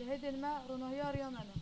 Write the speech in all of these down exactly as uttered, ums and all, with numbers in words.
Hêdên me ronahiya riya me ne.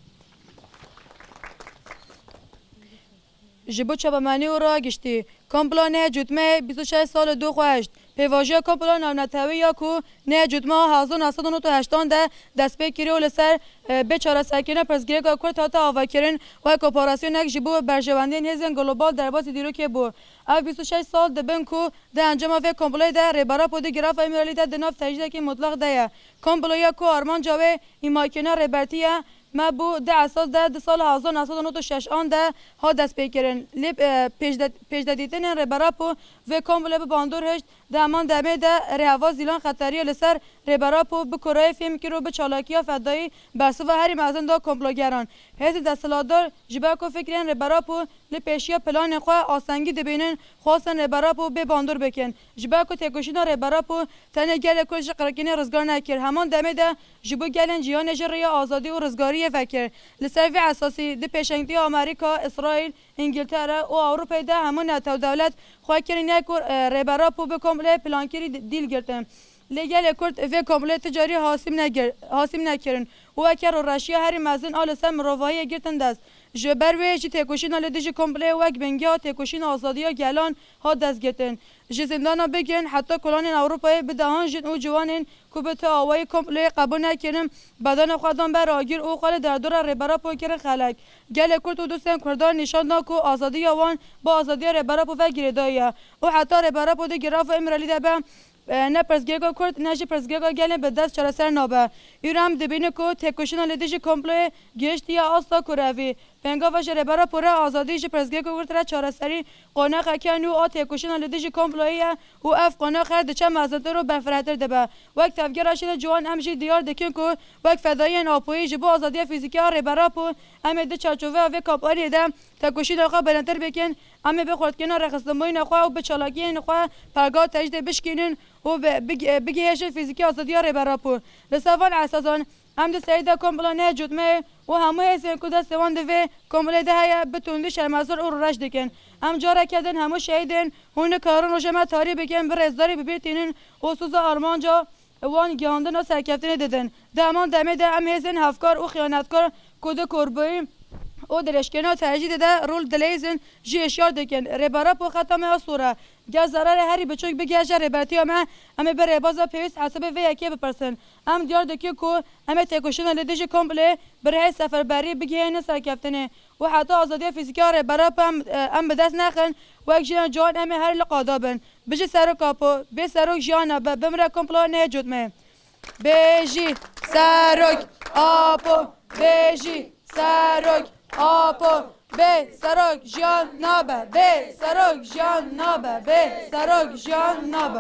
Ji bo çapemenî û raya giştî, Komplo Nehê Cotmehê bîst û şeş sal û du xwe hişt. Pêvajoya komplo navnetewî ya ku Nehê Cotmeha hezar neh sed û nod û heştan de dest pê kiriye û li ser, e, bê çareserkirina pirsgirêka Kurd hate avakirin, wek operasyonek ji bo berjewendiyên hêzên global derbasî dîrokê bû. Ev bîst û şeş sal dibin ku di encama vê komployê de Rêber Apo di girafa Îmralî de di nav tecrîdekî mutlaq de ye. Komploya ku armanca wê îmakirina rêbertî ye, me bû di esas de di sala hezar neh sed û nod û şeş an de hat destpêkirin. Lê, e, pêşde-, pêşdedîtinên Rêber Apo vê komployê bi bandor hişt, di heman demê de rêheval Zîlan Xeteriya li ser Rêber Apo bi kurayê fêm kir û bi çalakiya fedayî bersiva herî mezin da komplogeran. Hêzên desthilatdar ji ber ku fikrên Rêber Apo li pêşiya planên xwe astengî dibînin, xwestin Rêber Apo bê bandor bikin. Ji ber ku têkoşîna Rêber Apo tenê gelê Kurd ji qirkînê rizgar nekir, heman demê de ji bo gelên cîhanê jî rêya azadî û rizgariyê vekir. Li ser vê esasî, di pêşengtiya Amerîka, Îsraîl, Îngiltere û Ewropayê de hemû netew dewlet xwe kirîne ku, e, Rêber Apo bi komplê plankirî di-, dîl girtin. Lê gelê Kurd vê komplê ti carî hasîm negir-, hasîm nekirin û weke rûreşiya herî mezin a li ser mirovahiyê girtin dest. Ji ber wê jî têkoşîna li dijî komplê wek bingeha têkoşîna azadiya gelan hat destgirtin. Ji zîndana bigirin heta kolanên Ewropayê bi dehan jin û ciwanên ku bi tu awayî komployê qebûl nekirin, bedena xwe dan ber agir û xwe li derdora Rêber Apo kirin xelek. Gelê Kurd û dostên Kurdan nîşan dan ku azadiya wan bi azadiya Rêber Apo ve girêdayî ye û heta Rêber Apo di girafa Îmralî de be, e, ne pirsgirêka Kurd ne jî pirsgirêka gelên bi dest çareser nabe. Îro em dibînin ku têkoşîna li dijî komployê gihiştiye asta kurevî. Pêngava ji Rêber Apo re azadî, ji pirsgirêka Kurd re çareserî qonaxeke nû a têkoşîna li dijî komployê ye û ev qonax her diçe mezintir û berfirehtir dibe. Wek tevgera şêrê ciwan em jî diyar dikin ku wek fedayiyên Apoyî ji bo azadiya fîzîkî a Rêber Apo em ê di çarçoveya vê kampaniyê de têkoşîna xwe bilindtir bikin, em ê bi xurtkirina rêxistinbûna xwe û bi çalakiyên xwe perga tecrîdê bişkînin û bi-, big-, bigihêjin fîzîkî azadiya Rêber Apo. Li ser van esasan, Em di serî de komplo Nehê Cotmehê û hemû hêzên ku destê wan di vê komplê de heye, bi tundî şermezar û rûreş dikin. Em careke din hemû şehîdên hûn nikarin roja me tarî bikin, bi rêzdarî bi bîr tînin û soza armanca wan gihandina serkeftinê didin. Di heman demê de em hêzên hevkar û xiyanetkar ku di korbûyî û dirêjkirina tecrîdê de rol dileyzin jî hişyar dikin. Rêber Apo xeta me ya sor e. Ger zerarê herî biçûk bigihêje rêbertiya me, em ê bi rêbaza pêwîst hesabê vê yekê bipirsin. Em diyar dikin ku em ê têkoşîna li dijî komplê bi rihê seferberî bigihînin serkeftinê û heta azadiya fîzîkî ya Rêber Apo em, em bi dest nexin, wek jiyan ciwan em ê her li qada bin. Bijî Serok Apo, bê Serok jiyan nabe, bimre komplo Nehê Cotmehê. Bêjî Serok Apo, bêjî Serok Apo, bê Serok jiyan nabe, bê Serok jiyan nabe, bê Serok jiyan nabe.